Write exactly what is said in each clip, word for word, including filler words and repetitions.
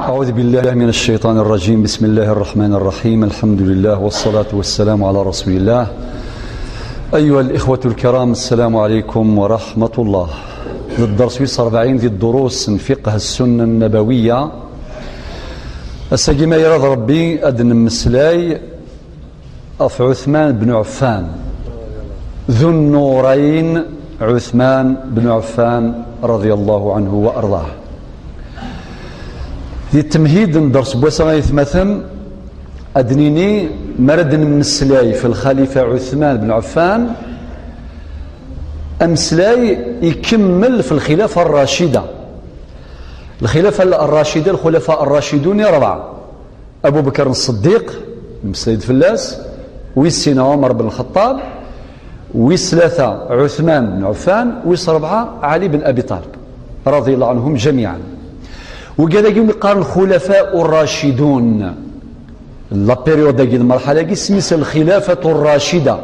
أعوذ بالله من الشيطان الرجيم. بسم الله الرحمن الرحيم. الحمد لله والصلاة والسلام على رسول الله. أيها الإخوة الكرام، السلام عليكم ورحمة الله. الدرس ويس أربعين ديال الدروس من فقه السنة النبوية. Ass-agi ma irad Rebbi ad nemmeslay ɣef Ɛuthman ben Ɛeffan, ذو النورين عثمان بن عفان رضي الله عنه وأرضاه. Di temhid n dders n wass-a ay atmaten, ad d-nini, mi ara d-nemmeslay f lxalifa Ɛuthman ben Ɛeffan, ameslay ikemmel f lxilafa rracida. Lxilafa rracida, lxulafa rracidun i rebɛa. Abu Bakr Ṣṣeddiq, nemmeslay-d fell-as, wis sin Ɛumer ben Lxeṭṭab, wis tlata Ɛuthman ben Ɛeffan, wis rebɛa Ɛli ben Abi Ṭaleb, رضي الله عنهم جميعا. Wigad-agi umi qqaren lxulafa rracidun. La période-agi, lmerḥala-agi, isem-is lxilafatu rracida.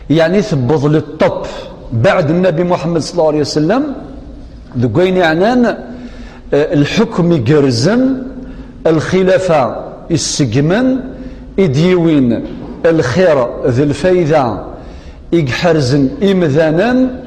Yeɛni tewweḍ le top بعد النبي محمد صلى الله عليه وسلم, deg wayen yeɛnan, eh, lḥukm igerrzen, lxilafa iseggmen, i d-yiwin lxir d lfayda, i iḥerzen imdanen,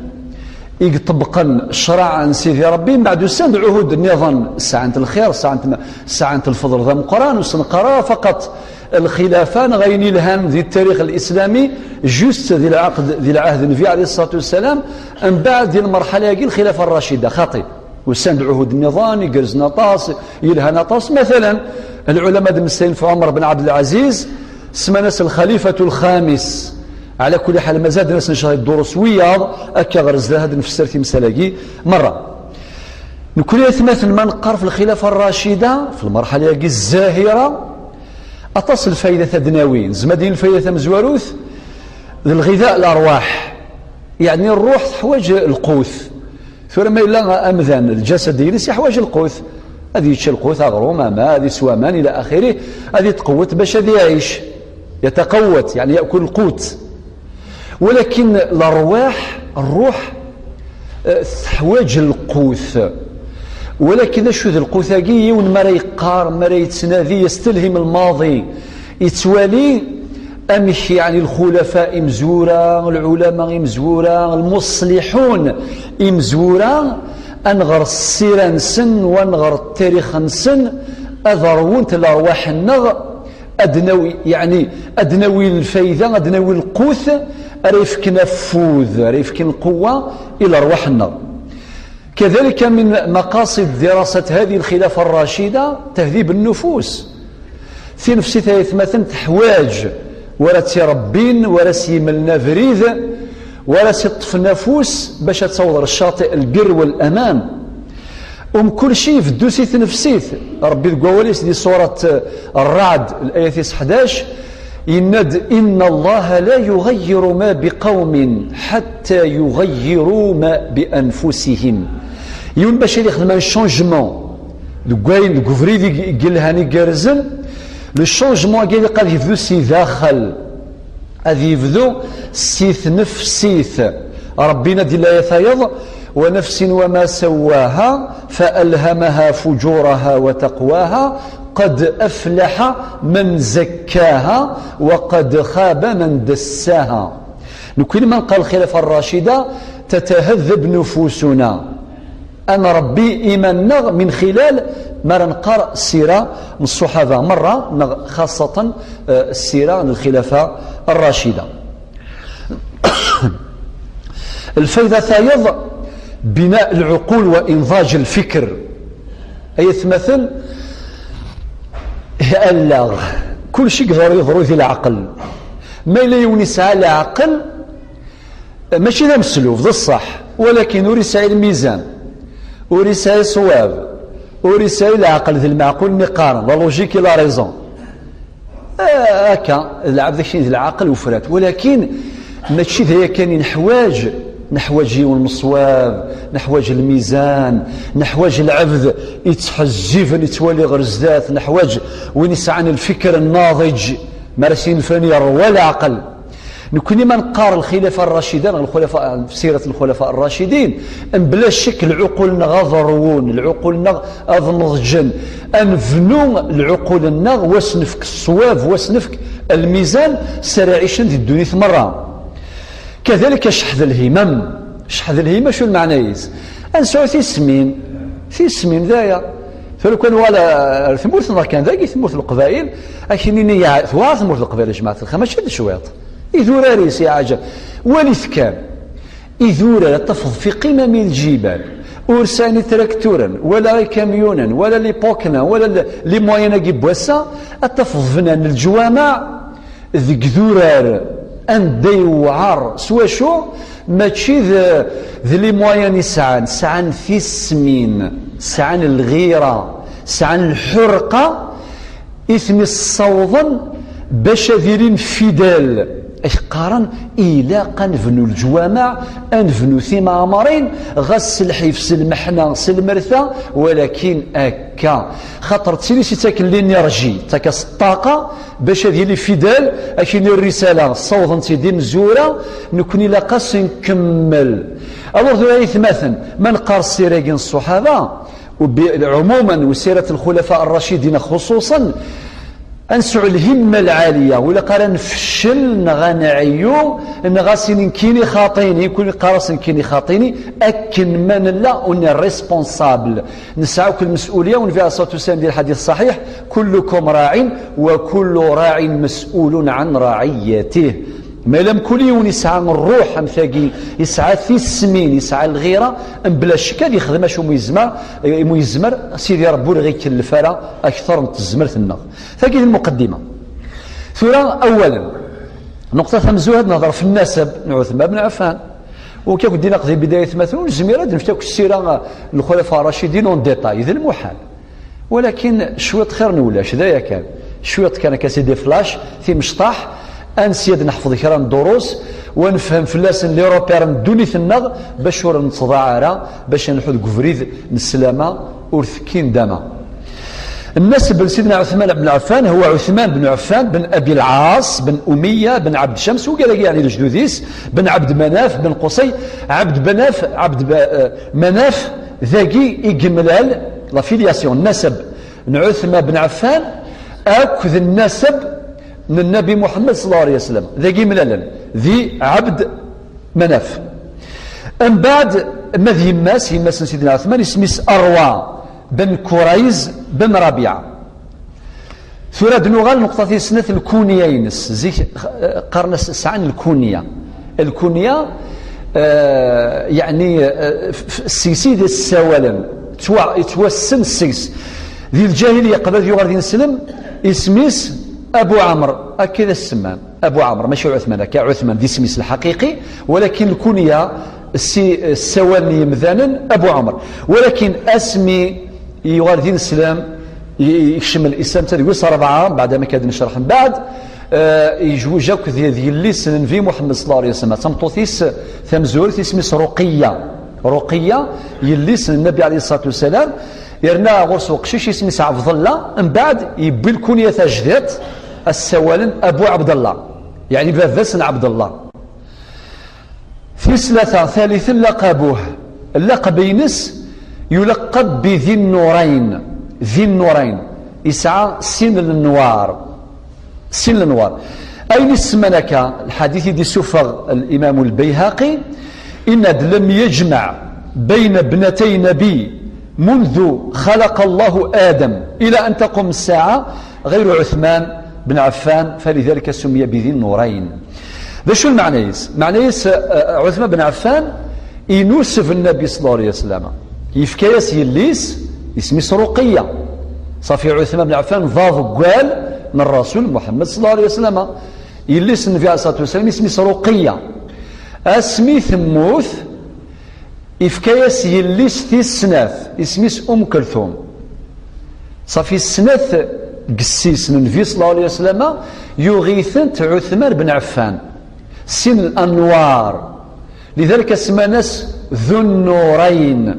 i iṭebbqen ccṛeɛ n Sidi Ṛebbi. Mbeɛd usan-d ɛuhud nniḍen, sɛant lxir, sɛant, sɛant lfeḍl d ameqqran, ur sen-qqar ara faqat lxilafa neɣ ayen ilhan di ttarix lislami, juste di lɛaqd, di lɛahd n Nnbi ɛalayhi ṣṣalatu wassalam, mbeɛd di lmerḥala-agi lxilafa rracida, xaṭi. Usan-d ɛuhud nniḍen igerrzen aṭas, yelhan aṭas. Matalan, lɛulama ad mmeslayen f Ɛumer ben Ɛebdelɛaziz, sman-as lxalifatu lxamis. Ɛla kulli ḥal, mazal ad as-necreḥ ddurus wiyaḍ, akka ɣer zdat ad nfesser timsal-agi merra. Nekkni atmaten ma neqqar f lxilafa rracida, f lmerḥala-agi zzahira, aṭas n lfaydat ad d-nawi. Nezmer ad d-nini lfayda tamezwarut, d lɣida n lerwaḥ. Yeɛni rruḥ teḥwaǧ lqut. Tura ma yella amdan, lǧasad-ines yeḥwaǧ lqut. Ad yečč lqut, aɣrum, ama ad yeswa aman, ila axiri, ad yetqewwet bac ad iɛic. Yataqawwat, yeɛni yakul lqut. Walakin lerwaḥ, rruḥ, eh, teḥwaǧ lqut. Walakin acu d lqut-agi? Yiwen mi ara yeqqar, mi ara yettnadi, yestelhim lmaḍi, yettwali amek, yeɛni, lxulafa imezwura, lɛulama imezwura, lmuṣliḥun imezwura, ad nɣer ssira-nsen, wa nɣer ttarix-nsen, ad ṛwunt lerwaḥ-nneɣ, ad nawi, yeɛni, ad nawi lfayda, ad nawi lqut, ara yefken afud, ara yefken lquwwa i lerwaḥ-nneɣ. كذلك من مقاصد دراسة هذه الخلافة الراشدة تهذيب النفوس. Tinefsit ay atmaten teḥwaǧ wara tt-irebbin, wara s-yemlen abrid, wara s-iṭṭfen afus bac ad taweḍ ɣer ccaṭi lbir wal aman. Umkulci ibeddu si tnefsit. Rebbi deg wawal-is di surat Rrɛd, layat-is ḥdac, yenna-d: إن الله لا يغير ما بقوم حتى يغيروا ما بأنفسهم. Yiwen bac ad ixdem un changement deg wayen, deg ubrid i yelhan, igerrzen, le changement-agi ad yebdu si daxel. Ad yebdu si tnefsit. Rebbi yenna-d di layat-a yaḍ: ونفس وما سواها فألهمها فجورها وتقواها قد أفلح من زكاها وقد خاب من دساها. Nekkini ma neqqar lxilafa rracida, تتهذب نفوسنا. Ad nṛebbi iman-nneɣ min xilal mi ara neqqar ssira n ṣṣuḥaba merra, neɣ xaṣṣatan, eh, ssira n lxilafa rracida. Lfayda tayeḍ, بناء العقول وإنضاج الفكر. Ay atmaten, allaɣ, kulci yeḍru, yeḍru di leɛqel. Ma yella yiwen yesɛa leɛqel, mačči d ameslub, d ṣṣeḥ, walakin ur yesɛi lmizan, ur yesɛi ṣṣwab, ur yesɛi leɛqel d lmeɛqul-nni qqaren, la logique et la raison. Ah, akka, lɛebd akkin d leɛqel ufrat, walakin mačči d aya kan i neḥwaǧ. Neḥwaǧ yiwen meṣwab, neḥwaǧ lmizan, neḥwaǧ lɛebd yettḥezziben, yettwali ɣer zdat, neḥwaǧ win yesɛan lfikr nnaḍiǧ, mi ara s-yenfren yerwa leɛqel. Nekkni ma neqqar lxilafa rracida neɣ lxulafa, sirat lxulafa rraciden, mebla ccek lɛuqul-nneɣ ad ṛwun, lɛuqul-nneɣ ad neḍǧen, ad nebnu lɛuqul-nneɣ, wa s-nefk ṣṣwab, wa s-nefk lmizan, s ara ɛicen di ddunit merra. Kadalik cceḥ d lhimam. Cceḥ d lhimam, acu lmeɛna-is? Ad nesɛu tismin, tismin d aya. Tura kan uɣal ar tmurt neɣ kan dagi tmurt n Leqbayel, ad k-nini ya-, tewɛer tmurt n Leqbayel a jmaɛt lxir, mačči d cwiṭ. Idurar-is iɛǧeb. Walit kan. Idurar ad tafeḍ fi qimam lǧibal. Ur sɛin itrakturen, wala ikamyunen, wala lipokna, wala l-, les moyens-agi n wass-a, ad tafeḍ bnan lǧwameɛ deg idurar anda yewɛer s wacu, mačči d, d les moyens i sɛan, sɛan tismin, sɛan lɣira, sɛan lḥurqa, i ten-issawḍen bac ad ilin fidèles. Ak qqaren, ilaq ad nebnu leǧwameɛ, ad nebnu timeɛmarin, ɣas s lḥif, s lmeḥna, s lmerta, walakin akka. Xaṭer d tin i s-ittaken l'énergie, ttak-as ṭṭaqa, bac ad yili fidèle, ad k-ini rrisala, ssawḍen-tt-id imezwura, nekkni ilaq-as nkemmel. Alors tura aytmaten, ma neqqar ssira-agi n ṣṣuḥaba, u bi-, ɛumuman, u sirat lxulafa rraciden xuṣuṣen, ad nesɛu lhimma lɛaliya, ur ilaq ara nfeccel neɣ ad nɛeyyu, neɣ ad s-inin nekkini xaṭini, kul yeqqar-as nekkini xaṭini, akken ma nella, on est responsable. Nesɛa akk lmes'uliya, u Nnbi alayhi ṣṣalatu wassalam di lḥadit ṣṣaḥiḥ, كلكم راع وكل راع مسؤول عن رعيته. Ma yella mkul yiwen yesɛa ṛṛuḥ am tagi, yesɛa tismin, yesɛa lɣira, mebla ccek ad yexdem acu mu yezmer, mu yezmer, Sidi Ṛebbi ur ɣ-ikellef ara akteṛ n tezmert-nneɣ. Tagi d lmuqeddima. Tura, awalen, nuqṭa tamezwarut, ad nehḍer f nnasab n Ɛuthman ben Ɛeffan. U akka, ak-d-iniɣ di bidaya aytmaten, ur nezmir ad nefk akk ssira n lxulafa rraciden en détail, d lmuḥal. Walakin cwiṭ xir n ulac, d aya kan. Cwiṭ kan akka, c'est des flashs, timecṭaḥ, ad nesya ad neḥfeḍ kra n ddurus, u ad nefhem fell-asen les repères n ddunit-nneɣ, bac ur nettḍaɛ ara, bac ad nḥu deg ubrid n sslama, ur tekki ndama. Nnaseb n Sidna Ɛuthman ben Ɛeffan, هو عثمان بن عفان بن أبي العاص بن أمية بن عبد شمس, wigad-agi yeɛni lejdud-is, ben Ɛebd Manaf ben Qusay, Ɛebd Manaf, Ɛebd Ba-, eh, Manaf, dagi i yemlal la filiation, nnaseb n Ɛuthman ben Ɛeffan akked nnaseb n Nnabi Muḥemmed ṣalla Llahu ɛalayhi wa sallam. Dagi mlalen di Ɛebd Manaf. Mbeɛd, ma d yemma-s, yemma-s n Sidna Ɛuthman, isem-is Arwa ben Kurayz ben Rabiɛa. Tura ad nuɣal nuqṭa tis snat, lkunya-ines. Zik, eh, qqaren-as, sɛan lkunya. Lkunya, eh, yeɛni, eh, f-, f-, seg-s i d ssawalen. Ttwa-, yettwassen seg-s. Di lǧahiliya, qbel ad yuɣal d ineslem, isem-is Abu Ɛamr, akka i d as-semman. Abu Ɛamr, mačči Ɛuthman akka, Ɛuthman d isem-is lḥaqiqi, walakin lkunya, si, ssawalen yemdanen Abu Ɛamr. Walakin asmi yuɣal d ineslem, i-, i-, yekcem lislam, ta deg wis rebɛa, beɛda ma kan necreḥ mbeɛd, eh, yejwej akk d, d yelli-s n Nnbi Muḥemmed ṣalla Llahu ɛalayhi wa sallam, d tameṭṭut-is tamezwarut, isem-is Ruqiyya. Ruqiyya, yelli-s n Nnabi ɛalayhi ṣṣalatu wassalam, yerna ɣur-s uqcic isem-is Ɛebdella, mbeɛd yewwi lkunya tajdiṭ, as-ssawalen Abu Ɛebdella, yeɛni baba-s n Ɛebdella. Tis tlata, taliten, laqabuh. Llaqab-ines yulaqab bi Di Nnurayn. Di Nnurayn. Yesɛa sin n lenwar. Sin n lenwar. Ayen isemman akka, lḥadit i d-isuffeɣ Limam Lbayhaqi, yenna-d: لم يجمع بين ابنتي نبي منذ خلق الله آدم إلى أن تقوم الساعة غير عثمان بن عفان، فلذلك سمي بذي النورين. D acu lmeɛna-is? Meɛna-is, eh, Ɛuthman ben Ɛeffan, inuseb Nnabi ṣalla Llahu ɛalayhi wa sallam. Yefka-yas yelli-s, isem-is Ruqiyya. Ṣafi, Ɛuthman ben Ɛeffan d aḍeggal n Ṛṛasul Muḥemmed ṣalla Llahu ɛalayhi wa sallam. Yelli-s n Nnbi ɛalayhi ṣṣalatu wassalam, isem-is Ruqiyya. Asmi temmut, ifka-yas yelli-s tis snat, isem-is Um Kelthum. Ṣafi, snat n yessi-s n Nnbi ṣalla Llahu ɛalayhi wa sallam, yuɣ-itent Ɛuthman ben Ɛeffan. Sin n lanwar. Lidalik semman-as Dhu Nnurayn.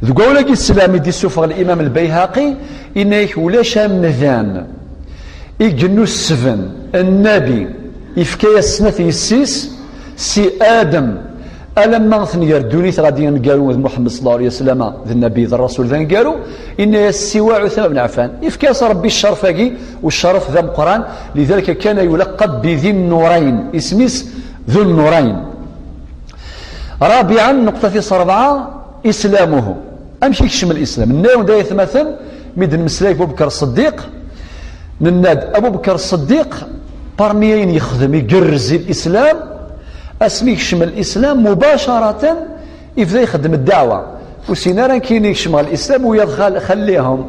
Deg wawal-agi n sslam i d-isuffeɣ Limam Lbayhaqi, yenna-ak ulac amdan i yenusben Nnabi Yefka-yas snat yessi-s, si Adem alamma ten-ger ddunit ɣer d-yenggaru d Muḥemmed صلى الله عليه وسلم, d Nnabi, d Rasul d aneggaru. Inna-yas siwa Ɛuthman ben Ɛeffan. Yefka-yas Ṛebbi ccerf-agi, u ccerf d ameqqran. لذلك كان يلقب بذي النورين, isem-is Dhu Nnurayn. رابعا, nneqṭa tis ṛebɛa, إسلامه. Amek i yekcem lislam? Nenna-yawen-d ay atmaten, mi d-nemmeslay ɣef Abu Bekr Ṣeddiq, nenna-d Abu Bekr Ṣeddiq, parmi ayen yexdem, igerrez i lislam, asmi yekcem lislam, mubacaratan, yebda ixeddem ddeɛwa. Ur sin ara nekkini kecmeɣ lislam, wiyaḍ xal-, xallihum,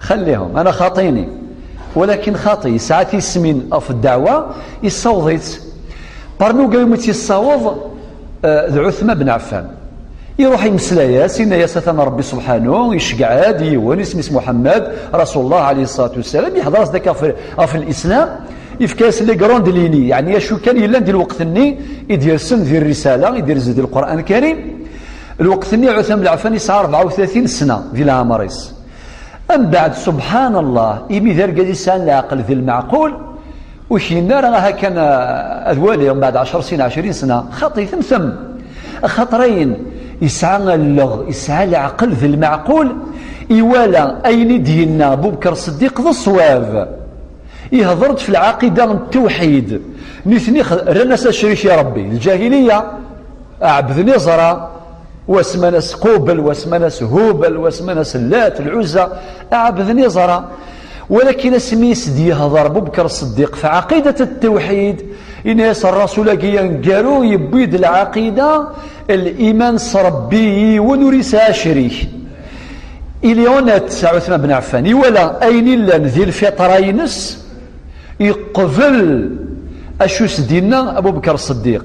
xallihum, ana xaṭini. Walakin xaṭi, yesɛa tismin ɣef ddeɛwa, yessaweḍ-itt. Parmi ugarum i tt-yessaweḍ, eh, d Ɛuthman ben Ɛeffan. Iruḥ imeslay-as, inna-yas atan Ṛebbi subḥanu, iceggeɛ-d yiwen, isem-is Muḥemmed, Rasulullah alayhi ṣṣalatu wassalam, ihder-as-d akka ɣef, ɣef lislam, yefka-yas les grandes lignes, yeɛni acu kan yellan di lweqt-nni i d-yersen di rrisala, i d-yersen di Lqur'an Karim. Lweqt-nni Ɛuthman ben Ɛeffan yesɛa rebɛa u tlatin sna di leɛmer-is. Mbeɛd, subḥan Allah, imi d argaz yesɛan leɛqel d lmeɛqul, ur k-yenna ara aha kan, ah, ad waliɣ mbeɛd ɛecr sin, ɛecrin sna, xaṭi, temtem. Axaṭer ayen yesɛa alleɣ, yesɛa leɛqel d lmeɛqul, iwala ayen i d-yenna Abu Bekr Ṣeddiq d ṣṣwab. Ihder-d f lɛaqida n ttewḥid. Nitni x-, rran-as acrik i Ṛebbi. Lǧahiliya, ɛebden iẓra, wa semman-as Qubel, wa semman-as Hubel, wa semman-as Lat, Lɛuzza, ɛebden iẓra. Walakin asmi i s-d-yehder Abu Bekr Ṣeddiq f ɛaqidat ttewḥid, ini-as Ṛṛasul-agi aneggaru yewwi-d lɛaqida, liman s Ṛebbi yiwen ur yesɛi acrik. Il est honnête, Ɛuthman ben Ɛeffan, iwala ayen illan di lfiṭra-ines, yeqbel acu s-d-yenna Abu Bekr Ṣeddiq.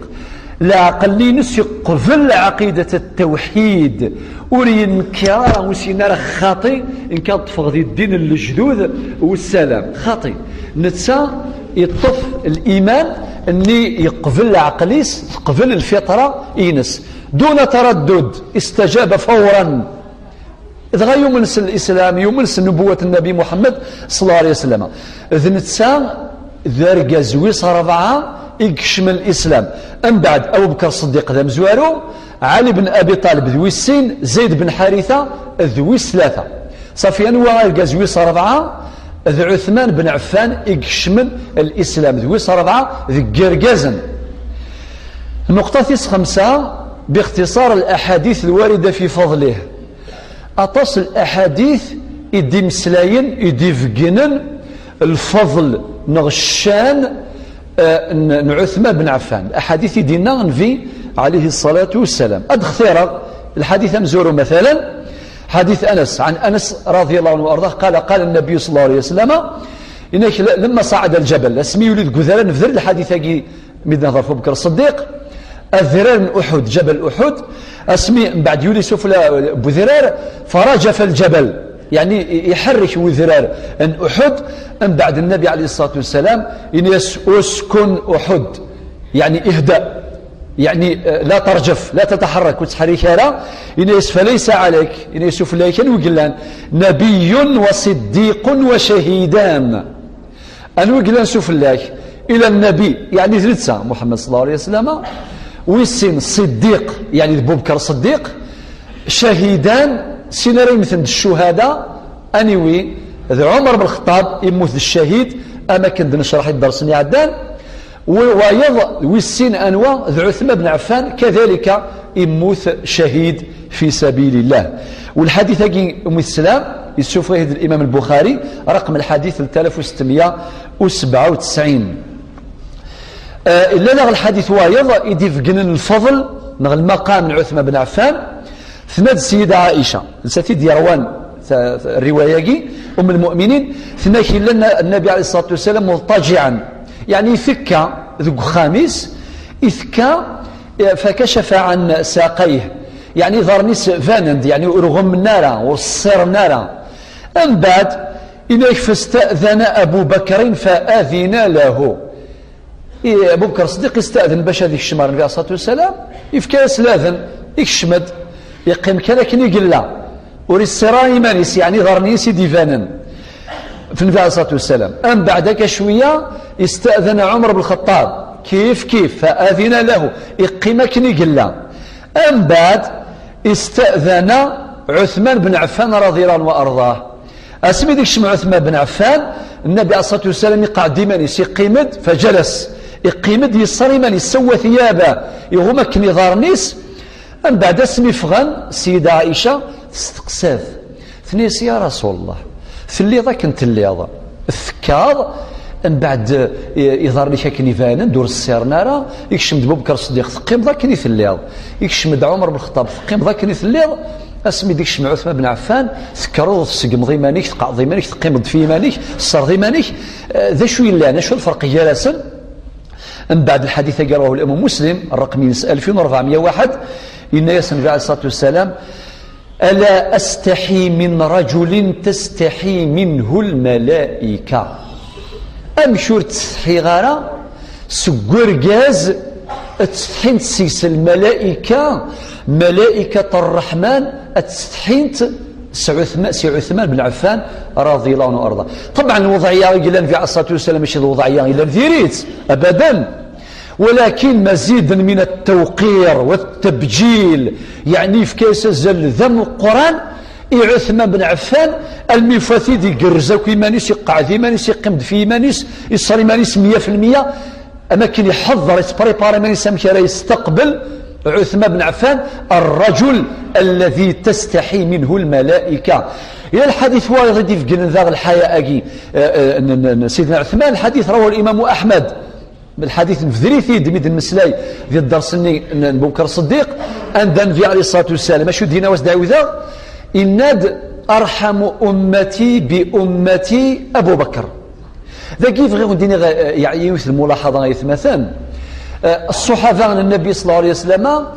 Leɛqel-ines yeqbel ɛaqidat ttewḥid, ur yenkir ara, ur s-yenna ara xaṭi, nekk ad ṭṭfeɣ di ddin n lejdud u ssalam. Xaṭi, netta yeṭṭef liman-nni, yeqbel leɛqel-is, teqbel lfiṭra-ines. Duna taraddud, istajaba fawran. Dɣa yumen s lislam, yumen s nubuwat n Nnabi Muḥemmed ṣella Llahu ɛalayhi wa sallam. D netta d argaz wis ṛebɛa i ikecmen lislam. Mbeɛd Abu Bekr Ṣeddiq d amezwaru, Ɛli ben Abi Ṭaleb d wis sin, Zayd ben Ḥaritha d wis tlata. Ṣafi, anwa argaz wis ṛebɛa? D Ɛuthman ben Ɛeffan i ikecmen lislam, d wis ṛebɛa deg yirgazen. Nnuqṭa tis xemsa, bixtiṣar laḥadit lwarida fi fadlih. Aṭas n laḥadit i d-imeslayen, i d-ibeggnen lfeḍl neɣ ccan, eh, n, n Ɛuthman ben Ɛeffan. Aḥadit i d-inna Nnbi ɛalayhi ṣṣalatu wassalam. Ad d-xtireɣ lḥadit amezwaru, matalan, ḥadit Anas, ɛan Anas raḍiya Llahu ɛanhu wa arḍah, qala, qala Nnabiyyu ṣella Llahu ɛalayhi wa sallam, inna-k, lemma ṣaɛada lǧabal, asmi yuli deg udrar, nebder lḥadit-agi, mi d-nehder ɣef Abu Bekr Ṣeddiq, adrar n Uḥud, Ǧabal Uḥud, asmi mbeɛd yuli sufla n udrar, farajafa lǧabal, yeɛni iḥerrek udrar n Uḥud. Mbeɛd Nnabi ɛalayhi ṣṣalatu wassalam, ini-as, uskun Uḥud, yeɛni ihda, yeɛni, eh, la tarjaf, la tataḥarrak, ur ttḥerrik ara. Ini-as, falaysa ɛalayk, ini-as, ur fell-ak anwa i yellan, nabiyyun wa ṣiddiqun wa cahidan. Anwa i yellan s ufella-k? Ila Nnabi, yeɛni d netta, Muḥemmed ṣella Llahu ɛalayhi wa sallam, wis sin Ṣiddiq, yeɛni d Abu Bekr Ṣeddiq, cahidan, sin ara yemmten d ccuhada, aniwi? D Ɛumer ben Lxeṭṭab, yemmut d ccahid, am akken d-necreḥ i dders-nni iɛeddan, w-, wayeḍ wis sin anwa? D Ɛuthman ben Ɛeffan, kadalika yemmut cahid fi sabilillah. Walḥadit-agi umi teslam, yessufeɣ-it-id Limam Lbuxari, raqem lḥadit n tlatin u settemya u sebɛa u tesɛin. Eh, illa daɣ lḥadit wayeḍ i d-ibeggnen lfeḍl neɣ lmaqam n Ɛuthman ben Ɛeffan, tenna-d Ssida Ɛica, nettat i d-yerwan ta-, ta-, rriwaya-agi, Umm lmuminin, tenna-k, yella nna-, Nnabi ɛalayhi ṣṣalatu wassalam muḍṭaǧiɛan, yeɛni itekka deg uxxam-is, itekka, eh, fakacafa ɛan saqayh, yeɛni iḍarren-is banen-d, yeɛni ur ɣummen ara, ur ṣṣiren ara. Mbeɛd, inna-k, fasta'dana Abu Bakrin fa adina lahu. I Abu Bekr Ṣeddiq isteɛden bac ad ikcem ɣer Nnbi ɛalayhi ṣṣalatu wassalam, yefka-yas laden, ikcem-d, yeqqim kan akken i yella, ur iṣṣir ara iman-is, yeɛni iḍarren-is i d-ibanen f Nnbi ɛalayhi ṣṣalatu wassalam. Mbeɛd akka cwiya, isteɛden Ɛumer ben Lxeṭṭab, Kif kif, fa adina lahu, iqqim akken i yella. Ambaɛd, ista'dana Ɛuthman ben Ɛeffan radiyallahu anhu wa arḍah. Asmi d-ikcem Ɛuthman ben Ɛeffan, Nnabi alayhi ṣṣalatu wassalam iqɛed iman-is, iqqim-d, fajalas, iqqim-d, yeṣṣer iman-is, sawwa thiyaba, iɣum akken iḍarren-is. Ambaɛd asmi ffɣen, Ssida Ɛica testeqsa-t, tenna-yas: "Ya Rasulullah, telliḍ akken telliḍ, tekkaḍ, mbeɛd, eh, iḍarren-ik akken ibanen ur ssiren ara, ikcem-d Bubekr Ṣeddiq, teqqimeḍ akken i telliḍ, ikcem-d Ɛumer ben Lxeṭṭab, teqqimeḍ akken i telliḍ, asmi d-ikcem Ɛuthman ben Ɛeffan, tekkreḍ, tseggmeḍ iman-ik, tqeɛɛdeḍ iman-ik, teqqimeḍ fi iman-ik, tesserreḍ iman-ik, eh, d acu yellan, acu lferq gar-asen?" Mbeɛd lḥadit-agi rawahu Imam Muslim, rraqem-ines alfin u rebɛemya u waḥed, yenna-yas Nnbi alayhi ṣṣalatu wassalam: "Ala astaḥi min rajulin tastaḥi minhu lmalaika." Amek ur ttsetḥiɣ ara seg urgaz ttsetḥint seg-s lmalaika, malaikat rreḥman, ttsetḥint s Ɛuthma-, si Ɛuthman ben Ɛeffan radiyallahu anhu arḍa. Ṭebɛen, lweḍɛiyya i yellan fi Nnbi alayhi ṣṣalatu wassalam mačči d lweḍɛiyya yellan diri-tt, abadan. Walakin maziden min ttewqir wa ttabǧil, yeɛni yefka-yas azal d ameqqran i Ɛuthman ben Ɛeffan, almi fat-id igerrez akk iman-is, iqeɛɛed iman-is, iqqim-d fi iman-is, iṣer iman-is meyya fi lmeyya, am akken iḥeḍḍer, ittpripar iman-is amek ara yestaqbel Ɛuthman ben Ɛeffan, الرجل الذي تستحي منه الملائكة. Yella lḥadit wayeḍ i d-ibeggnen daɣ lḥaya-agi, eh, eh, n, n, n Sidna Ɛuthman, lḥadit rawahu Imam Aḥmed. Lḥadit nbeder-it-id mi d-nemmeslay di dders-nni n, n Bubekr Ṣeddiq, anda Nnbi alayhi ṣṣalatu wassalam, acu d-yenna, wa s-d-ɛiwdeɣ, yenna-d: "Arḥamu ummati bi ummati Abu Bakr." Dagi bɣiɣ ad d-iniɣ, eh, yeɛni yiwet n lmulaḥaḍa ay atmaten. Eh, ṣṣuḥaba n Nnbi ṣalla Llahu ɛalayhi wa sallam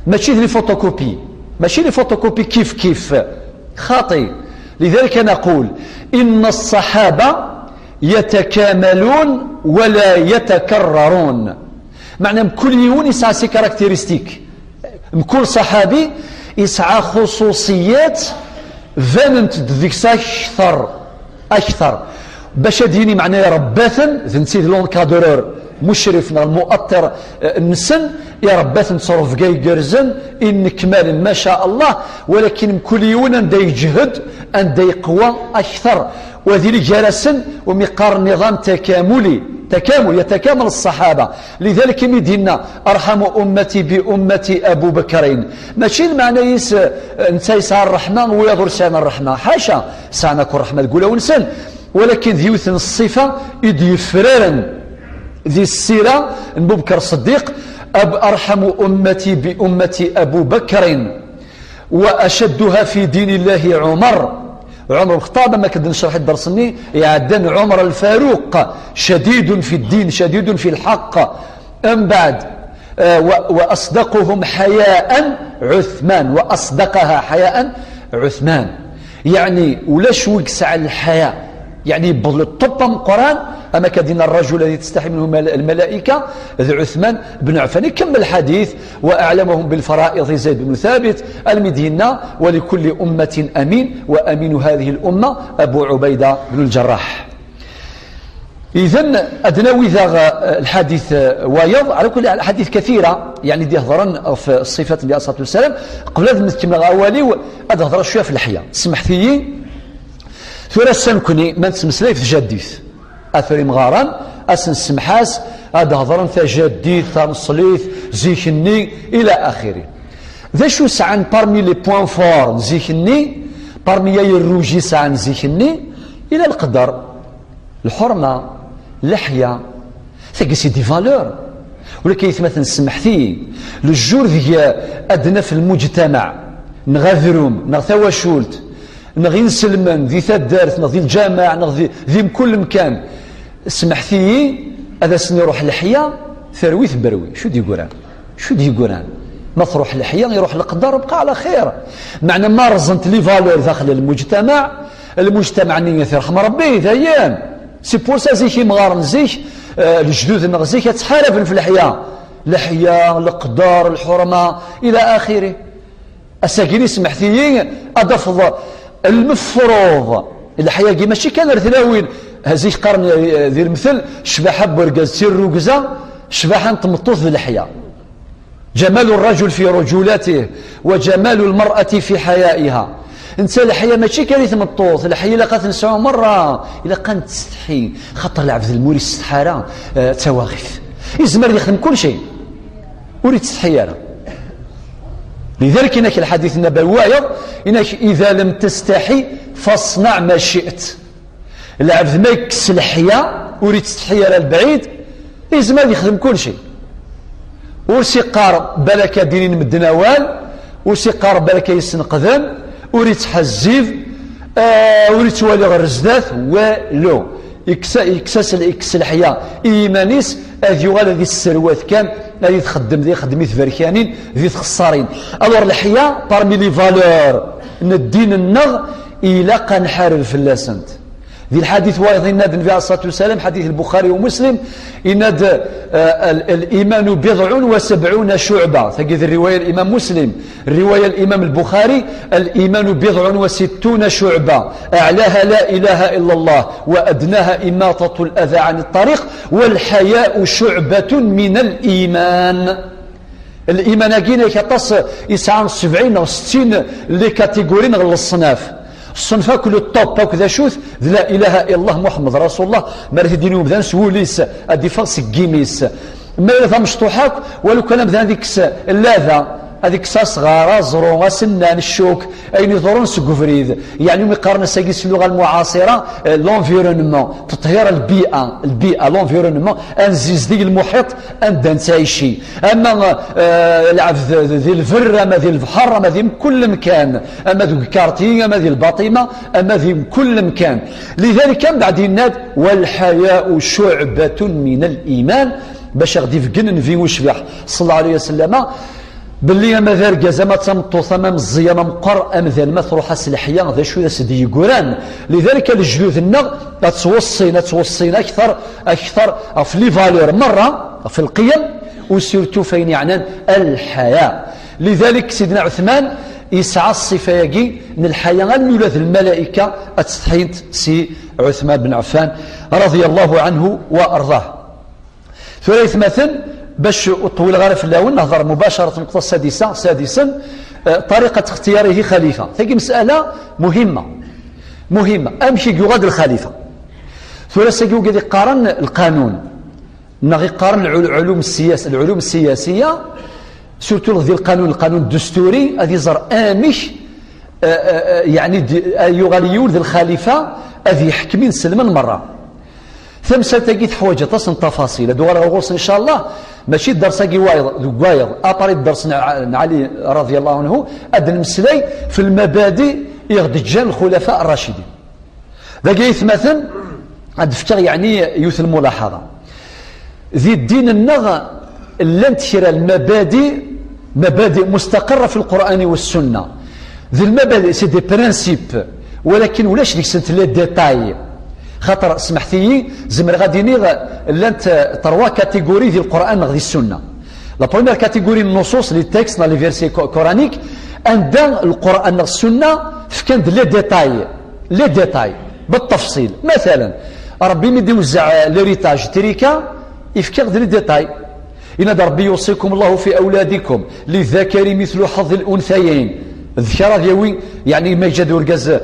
mačči d les photocopies, mačči les photocopies kif kif. Xaṭi. لذلك نقول إن الصحابة يتكاملون ولا يتكررون. Meɛna mkul yiwen yesɛa ses caractéristiques. Mkul ṣaḥabi yesɛa xuṣuṣiyat banent-d deg-s akter, akter. Bac ad yini, meɛna, irebba-ten, d netta i d l'encadreur, mucrif neɣ lmuaṭṭir, eh, nsen, irebba-ten s rebga igerrzen, inekmalen, ma sha Allah, walakin mkul yiwen anda yejhed, anda yeqwa akter. Wa d ili gar-asen umi qqaren niḍam takamuli, takamul, yatakamal ṣṣaḥaba. Lidalik imi d-yenna: "Arḥamu ummati bi ummati Abu Bakrin." Mačči lmeɛna-is, eh, netta yesɛa ṛṛeḥma, wiyaḍ ur sɛin ṛṛeḥma. Ḥaca, sɛan akk ṛṛeḥma deg wulawen-nsen. Walakin d yiwet n ṣṣifa i d-yefraren di ssira n Bubekr Ṣeddiq: "Ab-, arḥamu ummati bi ummati Abu Bakrin." وأشدها في دين الله عمر. Ɛumer Lxeṭṭab, am akken d-necreḥ i dders-nni iɛeddan, Ɛumer Lfaruq, شديد في الدين، شديد في الحق. Mbeɛd, eh, و-, وأصدقهم حياء عثمان، وأصدقها حياء عثمان. Yeɛni, ulac wi yesɛan lḥaya. Yeɛni, yewweḍ le top ameqqran, ama kan d-yenna: "الرجل الذي تستحي منه المل-، الملائكة", d Ɛuthman ben Ɛeffan. Ikemmel lḥadit: "وأعلمهم بالفرائض زيد بن ثابت", almi d-yenna: "ولكل أمة أمين، وأمين هذه الأمة أبو عبيدة بن الجراح". Idan, ad nawi daɣ, eh, lḥadit, eh, wayeḍ, ɛla kulli ḥal, lḥadit kathira, yeɛni d-ihedṛen ɣef ṣṣifat n Nnbi alayhi ṣṣalatu wassalam. Qbel ad nkemmel awal-iw, ad hedṛeɣ cwiya ɣef leḥya. Semḥet-iyi, tura ass-a nekni ma nettmeslay ɣef tjaddit. At ur imɣaren, ad sen-ssemḥas, ad hedṛen tajaddit, taneṣlit, zik-nni, ila axiri. D acu sɛan parmi les points forts n zik-nni, parmi ay rruj i sɛan zik-nni, ila leqder, lḥurma, leḥya, tagi c'est des valeurs. Walakin aytmaten, semḥet-iyi, le jour deg ad naf lmujtamaɛ, neɣ adrum, neɣ tawacult, neɣ inselmen di taddart, neɣ di lǧameɛ, neɣ di, di mkul lemkan, semḥet-iyi, ad asen-iruḥ leḥya, terwi tberwi. Acu d-yeggran? Acu d-yeggran? Ma truḥ leḥya, iruḥ leqder, bqa ɛla xir. Meɛna ma rẓent les valeurs daxel lmujtamaɛ, lmujtamaɛ-nni ad t-irḥem Rebbi, dayen. C'est pour ça zik imɣaren zik, eh, lejdud-nneɣ zik, ad ttḥaraben f leḥya. Leḥya, leqder, lḥurma, ila axiri. Ass-agi-nni, semḥet-iyi, ad d-tafeḍ lmefruḍ. Leḥya-agi mačči kan ar tlawin. Zik qqaren, eh, di lemtel, ccbaḥa n urgaz d tirrugza, Ccbaḥa n tmeṭṭut d leḥya. جمال الرجل في رجولته وجمال المرأة في حيائها. Netta leḥya mačči kan i tmeṭṭut, leḥya ilaq ad t-nesɛu merra, ilaq ad nettsetḥi, xaṭer lɛebd lmur isetḥa ara, eh, d tawaɣit. Izmer ad yexdem kulci, ur ittsetḥi ara. لذلك inak lḥadit nnabawi wayeḍ, inak: إذا لم تستحي فاصنع ما شئت. Lɛebd ma yekkes leḥya, ur ittsetḥi ara lebɛid, izmer ad yexdem kulci. Ur s-iqqar balak ad d-inin medden awal, ur s-iqqar balak ad yesneqdem, ur ittḥezzib, eh, ur ittwali ɣer zdat, walu. Yekkes, yekkes-as, yekkes leḥya i yiman-is, ad yuɣal ad isserwat kan, ad itxeddem di xeddem i tberkanin, di txessarin. Alors leḥya, parmi les valeurs n ddin-nneɣ, ilaq ad nḥareb fell-asent. Di lḥadit wayeḍ, yenna-d Nnbi ɛalayhi ṣṣalatu wassalam, ḥadit Lbuxari u Muslim, yenna-d, eh, "الإيمان بضع وسبعون شعبة". Tagi d rriwaya n Imam Muslim. Rriwaya n Imam Lbuxari: "الإيمان بضع وستون شعبة، أعلاها لا إله إلا الله، وأدناها إماطة الأذى عن الطريق، والحياء شعبة من الإيمان". Liman-agi inek aṭas, yesɛa sebɛin neɣ settin les catégories neɣ leṣnaf. Ṣṣenf akk, le top akk d acu-t? D la ilaha illallah Muḥemmed Rasulullah, mi ara t-id-yini umdan s wul-is, ad d-iffeɣ seg yimi-s. Ma yella tamecṭuḥ akk, walu kan amdan ad ikkes lada, ad ikkes asɣar, aẓru, asennan, ccuk, ayen iḍurrun seg ubrid. Yeɛni umi qqaren ass-agi s lluɣa lmuɛaṣira, eh, l'environnement, teṭhir lbi'a, lbi'a, l'environnement, ad nzizdeg lmuḥiṭ anda nettɛici. Ama, eh, lɛebd di lberr, ama di lebḥer, ama di mkul lemkan, ama deg ukarti, ama di lbaṭima, ama di mkul lemkan. Lidalik, mbeɛd yenna-d: "والحياء شعبة من الإيمان", bac a ɣ-d-ibeggen Nnbi ucbiḥ, ṣalla Llahu ɛalayhi wa sallama, belli ama d argaz, ama d tameṭṭut, ama meẓẓi, ama meqqer, amdan ma truḥ-as leḥya, d acu i as-d-yeggran. Lidalik, a lejdud-nneɣ ad ttweṣṣin, ad ttweṣṣin akter, akter ɣef les valeurs merra, ɣef lqiyam, u surtout f ayen yeɛnan lḥaya. Lidalik, Sidna Ɛuthman yesɛa ṣṣifa-agi n lḥaya, almi ula d lmalayka ad ttsetḥint si Ɛuthman ben Ɛeffan, رضي الله عنه وأرضاه. Tura, aytmaten, bac ur ṭwileɣ ara fell-awen, nehḍer mubacarat n nneqṭa sadisa, sadisen, eh, طريقة اختياره خليفة. Tagi مسألة مهمة. مهمة. Amek i yuɣal d lxalifa? Tura, ass-agi wigad iqqaren lqanun, neɣ iqqaren lɛul-, lɛulum ssiyas-, lɛulum ssiyasiya, surtout di lqanun, lqanun dusturi, ad iẓer amek, eh, eh, eh, yeɛni d-, eh, yuɣal yiwen d lxalifa, ad yeḥkem inselmen merra. Tamsalt-agi teḥwaǧ aṭas n tafaṣil. Ad uɣaleɣ ɣur-s, ncallah, mačči dders-agi wayeḍ, deg wayeḍ, apari dders n Ɛ-, n Ɛli, رضي الله عنه, ad d-nemmeslay f lmabadi i ɣ-d-ǧǧan lxulafa rracidi. Dagi, aytmaten, ad d-fkeɣ, yeɛni, yiwet n lmulaḥaḍa. Di ddin-nneɣ llant kra n lmabadi, mabadi mustaqirra fi lqur'ani wa ssunna. D lmabadi, c'est des principes, walakin ulac deg-sent les détails. Xaṭer, smeḥt-iyi, zemreɣ ad iniɣ, llant, eh, trois catégories di lqur'an neɣ di ssunna. La première catégorie n nuṣuṣ, les textes neɣ les versets co-, coraniques, anda lqur'an neɣ ssunna fkan-d les détails. Les détails, بالتفصيل. Matalen, Ṛebbi mi d-iwezzeɛ, eh, l'héritage, trika, ifka-ɣ-d les détails. Yenna-d Ṛebbi: "يوصيكم الله في أولادكم للذكر مثل حظ الأنثيين". Ddkeṛ ad yawi, yeɛni ma yeǧǧa-d urgaz, eh,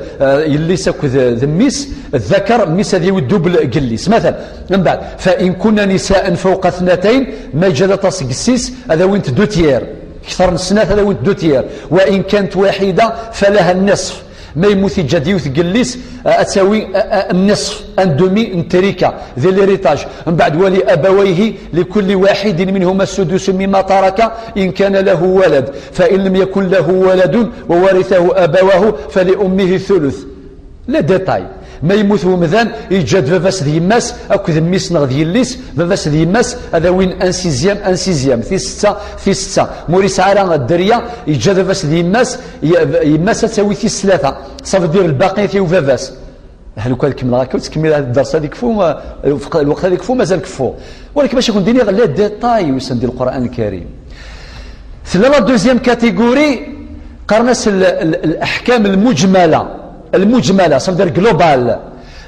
yelli-s akked, eh, d mmi-s, ddkeṛ, mmi-s ad yawi double n yelli-s. Matalen, mbeɛd, "فإن كن نساء فوق اثنتين", ma yeǧǧa-d aṭas seg yessi-s, ad awint deux tiers. Kter n snat ad awint deux tiers. "وإن كانت واحدة فلها النصف". Ma yemmut yeǧǧa-d yiwet n yelli-s, a-, ad tawi, a, a, nniṣf, un demi n trika, di l'héritage. Mbeɛd, "ولأبويه لكل واحد منهما السدس مما ترك إن كان له ولد، فإن لم يكن له ولد وورثه أبواه فلأمه الثلث". Les détails. Ma yemmut wemdan, yeǧǧa-d baba-s d yemma-s, akked mmi-s neɣ d yelli-s, baba-s d yemma-s, ad awin un sixième, un sixième, tis setta, tis setta. Ma ur yesɛi ara dderya, yeǧǧa baba-s d yemma-s, y-, yemma-s ad tawi tis tlata. Ça veut dire lbaqi ad t-yawi baba-s. Ha, lukan kemmleɣ akka, ur ttkemmil ara dders ad ikfu, eh, lweqt, lweqt ad ikfu, mazal keffu. Walakin bac ad kent-iniɣ les détails usan di Lqur'an Lkarim. Tella la deuxième catégorie, qqaren-as l-, l-, الأحكام المجملة. المجملة, ça veut dire global.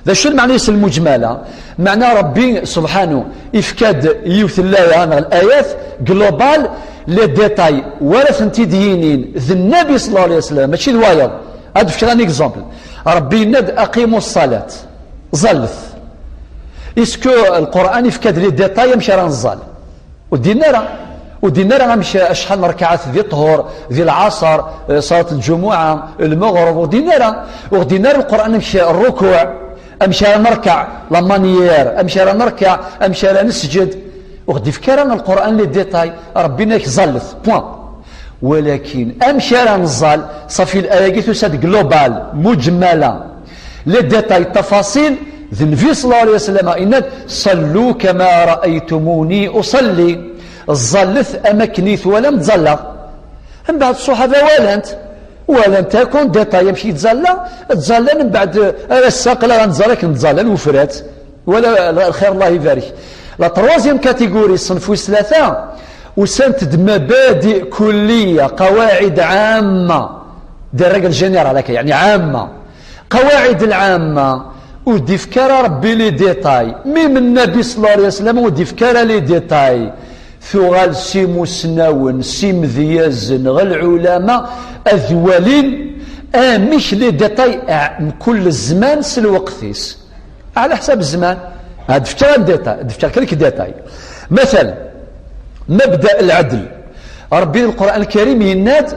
D acu lmeɛna-s lmuǧmala? Meɛna Ṛebbi subḥanu ifka-d yiwet n laya neɣ layat global, les détails wara tent-id-yinin d Nnabi ṣella Llahu ɛalayhi wa sallam, mačči d wayeḍ. Ad d-fkeɣ un exemple. Ṛebbi yenna-d: "Aqimu ṣṣalat", ẓallet. Est-ce que Lqur'an ifka-d les détails amek ara nẓal? Ur d-yenni ara. Ur d-yenni ara amek, acḥal n rrkaɛat di ṭṭhur, di lɛaṣer, eh, ṣalat lǧumuɛa, lmeɣreb, ur d-yenni ara. Ur d-yenni ara Lqur'an amek rrukuɛ, amek ara nerkeɛ, la manière, amek ara nerkeɛ, amek ara nesǧed. Ur ɣ-d-ifka ara Lqur'an les détails. Ṛebbi yenna-k ẓallet, point. Walakin amek ara nẓal? Ṣafi, laya-agi tusa-d global, muǧmala. Les détails, ttafaṣil, d Nnbi ṣella Llahu ɛalayhi wa sallam, yenna-d: "Ṣallu kama raaytumuni uṣalli." Ẓallet am akken i twalam ttẓallaɣ. Mbeɛd ṣṣuḥaba walant, walant akk en détail amek i ttẓalla, ttẓallan, mbeɛd ar ass-a aql-aɣ nettẓalla akken ttẓallan, wefrat. Wala lxir, Allah ibarek. La troisième catégorie, ṣṣenf wis tlata, usant-d mabadi kulliya, qawaɛid ɛamma, des règles générales akka, yeɛni ɛamma. Qawaɛid lɛamma, ur d-ifka ara Rebbi les détails, même Nnabi ṣella Llahu ɛalayhi wa sallam ur d-ifka ara les détails. Tuɣal s imusnawen, s imedyazen, ɣer lɛulama, ad walin amek les détails, ah, mkul zzman s lweqt-is. Ɛla ḥsab zzman. Ad d-fkeɣ un détail, ad d-fkeɣ quelques détails. Matal, mabda lɛedl. Ṛebbi di Lqur'an Lkarim yenna-d: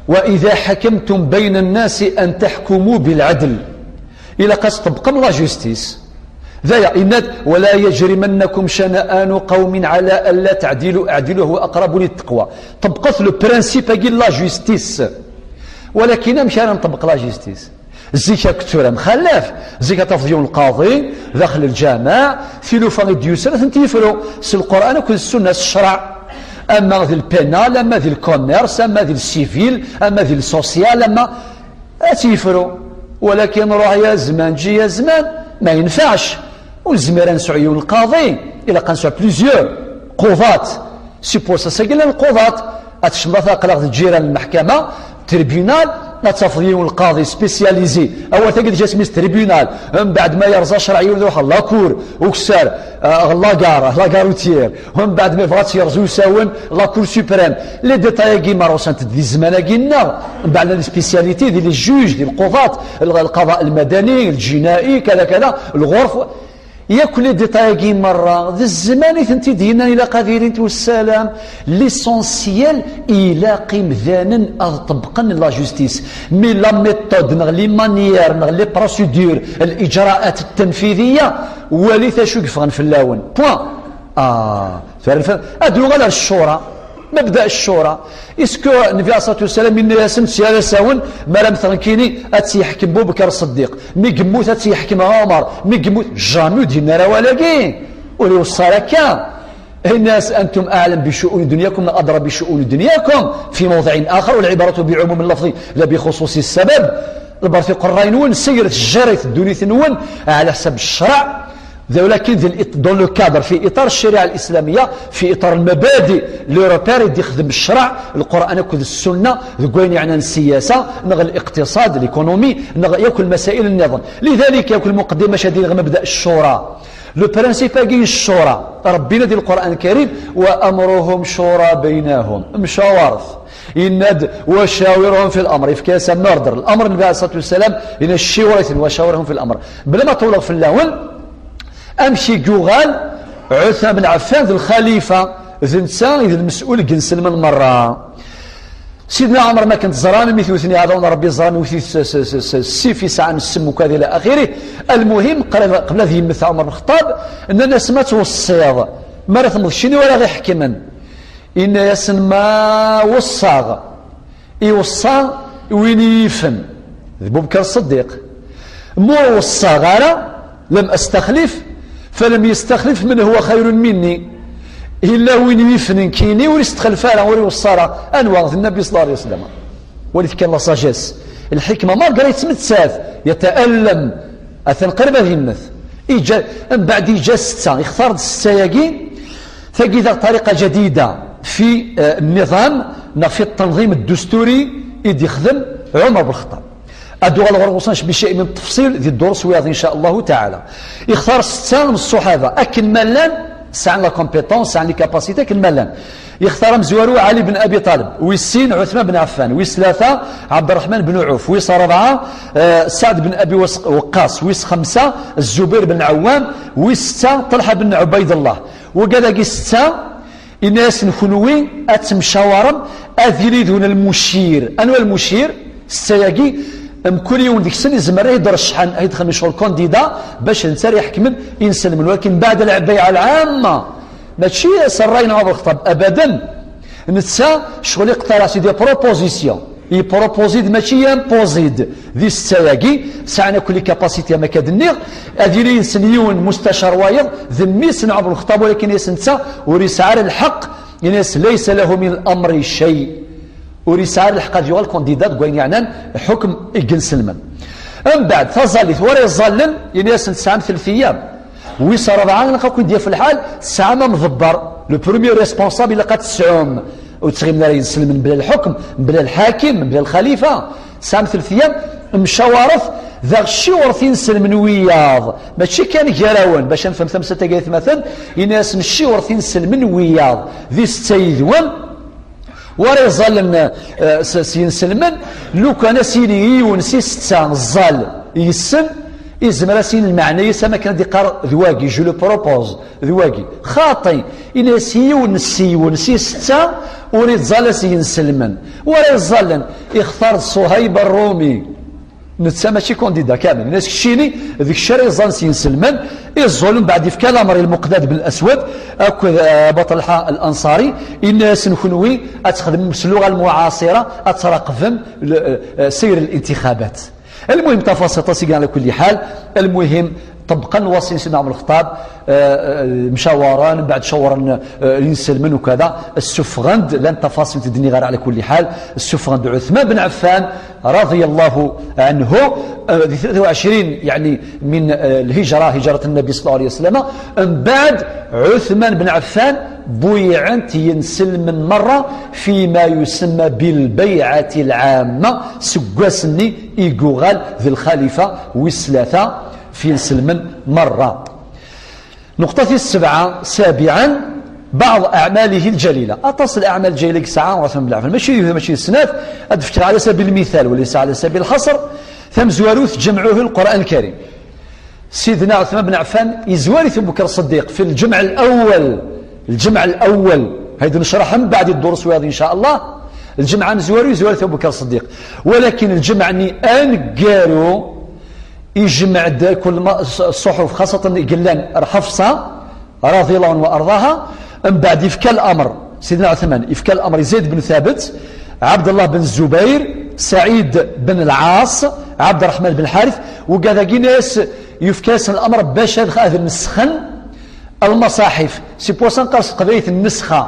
"Wa idha hakamtum bayna nnasi an tahkumu bil ɛedl." Ilaq ad tṭebbqem la justice. D aya, yenna-d: "Wa la yajrimannakum shana'anu qawmin ala alla ta'dilu, i'dilu huwa aqrabu lit-taqwa." Ṭebbqet le principe-agi n la justice. Walakin amek ara nṭebbeq la justice? Zik akked tura mxallaf. Zik ad tafeḍ yiwen lqaḍi daxel lǧameɛ, tilufa i d-yusan ad tent-yefru s Lqur'an akked Ssunna, s ccreɛ. Ama di lpénal, ama di lcommerce, ama di lcivil, ama di lsocial, ama ad tt-yefru. Walakin ruḥ ya zman, ǧi ya zman, ma yenfeɛc. Ur nezmir ad nesɛu yiwen lqaḍi, ilaq ad nesɛu plusieurs quḍat. Si pour ça, sagi llan lquḍat, ad tecmeḍ aql-aɣ d lǧiran n lmeḥkama, tribunal, ad tafeḍ yiwen lqaḍi spécialisé. Awal tagi teǧǧa isem-is tribunal. Mbeɛd ma yerẓa ccreɛ yiwen, iruḥ ɣer la cour, ukessar, ah, ɣer la gare, la gare routière. Mbeɛd ma yebɣa ad tt-yerẓ usawen, la cour suprême. Les détails-agi merra usant-d di zzman-agi nneɣ. Mbeɛd les spécialités, di les juges, di lquḍat, l-, lqaḍa lmadani, lǧina'i, kada kada, lɣurf. Yakk les détails-agi merra, d zzman i tent-id-yennan ilaq ad ilint, wassalam. L'essentiel, ilaq imdanen ad ṭebbqen la justice. Mais la méthode, neɣ les manières, neɣ les procédures, الإجراءات التنفيذية, walit acu yeffɣen fell-awen. Point. Ah, tura nfa-, ad nuɣal ar ccura. Mabda ccura. Est-ce que Nnbi alayhi ṣṣalatu wassalam yenna-yasen s yal asawen, mi ara mmteɣ nekkini, ad tt-yeḥkem Bubekr Ṣeddiq, mi yemmut ad tt-yeḥkem Ɛumer, mi yemmut? Jamais ur d-yenna ara awal-agi. Ur iweṣṣa ara akka. Yenna-yas: "أنتم أعلم بشؤون دنياكم، أنا أدرى بشؤون دنياكم في موضع آخر، والعبرة بعموم اللفظ لا بخصوص السبب." Ḍebbret iqerray-nwen, segret, jjiret ddunit-nwen ɛla ḥsab ccreɛ. D walakin di l-, dans le cadre, في إطار الشريعة الإسلامية، في إطار المبادئ, les repères i d-ixdem ccreɛ, Lqur'an akked Ssunna, deg wayen yeɛnan ssiyasa, neɣ الاقتصاد, l'économie, neɣ yakk lmasail nniḍen. لذلك, yakk lmuqeddima-k ad iniɣ mabda ccura. Le principe-agi n ccura, Rebbi yenna di Lqur'an Lkarim: "وأمرهم شورى بينهم." Mcawaret. Yenna-d: "وشاورهم في الأمر." Yefka-yas un ordre. L'amr, Nnbi alayhi ṣṣalatu wassalam, yenna: "Ciwṛ-iten, وشاورهم في الأمر." Bla ma ṭewleɣ fell-awen, amek i yuɣal Ɛuthman ben Ɛeffan d lxalifa, d netta i d lmes'ul deg inselmen merra. Sidna Ɛmer, ma akken teẓram, mi t-wten iɛdawen n Rebbi, ẓran, wwten-t s, s, s, s ssif yesɛan ssem ukad ila axiri. Almuhim, qrib, qbel ad yemmet Ɛmer ben Lxeṭṭab, nnan-as: "Ma tweṣṣiḍ, ma ara temmeḍ, keččini wara ɣ-iḥekmen." Yenna-yasen: "Ma weṣṣaɣ, iweṣṣa win i yifen, d Bubekr Ṣeddiq. Ma ur weṣṣaɣ ara, لم أستخلف، فلم يستخلف من هو خير مني." Yella win yifen nekkini, ur istexlef ara, ur iweṣṣa ara. Anwa? D Nnbi ṣella Llahu ɛalayhi wa sallam. Walit kan la sagesse. Lḥikma, malgré yettmettat, yetɛellem, atan qrib ad yemmet. Iǧǧa, mbeɛd iǧǧa setta, ixtar-d setta-agi, tagi d ṭariqa ǧadida fi, eh, nniḍam, neɣ fi ṭṭenḍim ddusturi i d-ixdem Ɛumer ben Lxeṭṭab. Ad uɣaleɣ ɣur-sen bi cay min tefṣil di ddurs wiyaḍ, in ca Allahu taɛala. Ixtar setta n ṣṣuḥaba akken ma llan, sɛan la compétence, sɛan les capacités akken ma llan. Ixtar amezwaru Ɛli ben Abi Ṭaleb, wis sin Ɛuthman ben Ɛeffan, wis tlata Ɛebderreḥman ben Ɛuf, wis rebɛa, eh, Saɛd ben Abi Wes-, Weqqas, wis xemsa Zubayr ben Ɛewwam, wis setta Ṭelḥa ben Ɛubaydullah. Wagad-agi setta, ini-asen kunwi ad temcawarem, ad yili deg-wen lmucir. Anwa lmucir? Setta-agi, mkul yiwen deg-sen izmer ad d-reccḥen, ad d-xedmen ccɣel candidat bac d netta ara iḥekmen inselmen. Walakin mbeɛd lbayɛa lɛamma, mačči s ṛṛay n Ɛumar Lxeṭṭab, abadan. Netta, ccɣel iqtaraḥ, c'est des propositions. Yepropose-d, mačči impoze-d. Di setta-agi, sɛan akk les capacités, am akka d-nniɣ, ad yili yid-sen yiwen mustacar wayeḍ, d mmi-s n Ɛumar Lxeṭṭab, walakin ini-as netta ur yesɛi ara lḥeqq, ini-as laysa lahu min al-amri cay. Ur yesɛi ara lḥeqq ad yuɣal candidat deg wayen yeɛnan ḥukm i yenselmen. Mbeɛd, taẓallit, wara iẓallen, ini-asen tesɛam tlata ayyam. Wis rebɛa, ilaq ad ken-id-yaf lḥal, tesɛam amḍebber. Le premier responsable ilaq ad tesɛum. Ur ttɣimen ara yenselmen mebla lḥukm, mebla lḥakim, mebla lxalifa. Tesɛam tlata ayyam, mcawaret, daɣ cciwret inselmen wiyaḍ. Mačči kan gar-awen, bac ad nefhem tamsalt-agi ay atmaten, ini-asen cciwret inselmen wiyaḍ. Di setta yid-wen, wara iẓallen, eh, s, s yinselmen, lukan as-yini yiwen si setta ẓẓal yes-sen, izmer as-yini lmeɛna-is am akken ad d-iqqar d wagi, je le propose, d wagi. Xaṭi, ini-as yiwen s yiwen si setta ur iẓẓal as yinselmen. Wara iẓallen, ixtar-d Ṣuhayb Ṛṛumi. Netta mačči candidat kamel. Nnas keččini d kečč ara yeẓẓan s yinselmen, iẓẓul mbeɛd ifka lamer i Lmuqdad ben Aswad akked, eh, Abu Ṭalḥa Al-Anṣari, inna-yasen kunwi ad txedmem s lluɣa lmuɛaṣira, ad traqbem le-, eh, seyr الانتخابات. المهم, tafaṣilt-a seg ala kulli ḥal, المهم, ṭebbqen lwasi n Sidna Ɛmer Lxeṭṭab, eh, eh, mcawaren, mbeɛd cawren, eh, inselmen ukada, ssufɣen-d, llant tafaṣilt ur d-nniɣ ara, ala kulli ḥal, ssufɣen-d Ɛuthman ben Ɛeffan, رضي الله عنه, eh, di tlata u ɛecrin, yeɛni, min, eh, lhijra, hijrat Nnabi صلى الله عليه وسلم, mbeɛd Ɛuthman ben Ɛeffan, buyɛen-t yinselmen merra فيما يسمى بالبيعة العامة, seg wass-nni i yuɣal d lxalifa wis tlata f yinselmen merra. Nuqṭa tis sebɛa, سابعا, بعض أعماله الجليلة. Aṭas n leɛmal ǧayla i yesɛa Ɛuthman ben Ɛeffan. Mačči d yiwet, mačči d snat, ad d-fkeɣ على سبيل المثال, وليس على سبيل الحصر, tamezwarut, جمعه القرآن الكريم. Sidna Ɛuthman ben Ɛeffan yezwar-it Abu Bakr Ṣeddiq في الجمع الأول. الجمع الأول, هيد نشرح من بعد الدروس وياض إن شاء الله. Lǧemɛa amezwaru yezwar-it Abu Bakr Ṣeddiq. Walakin lǧemɛa-nni aneggaru, ijmeɛ-d kul ma-, ṣ-, ṣṣuḥuf, xaṣatan i yellan ar Ḥafṣa, رضي الله عنها وأرضاها, mbeɛd ifka lamer, Sidna Ɛuthman, ifka lamer i Zayd ben Thabet, Ɛebdellah ben Zubayr, Saɛid ben Lɛaṣ, Ɛebderreḥman ben Lḥarif, wigad-agi, inna-yas, yefka-yasen lamer bac ad, ad nesxen lmaṣaḥif. Si pour ça neqqar s teqbaylit nnesxa.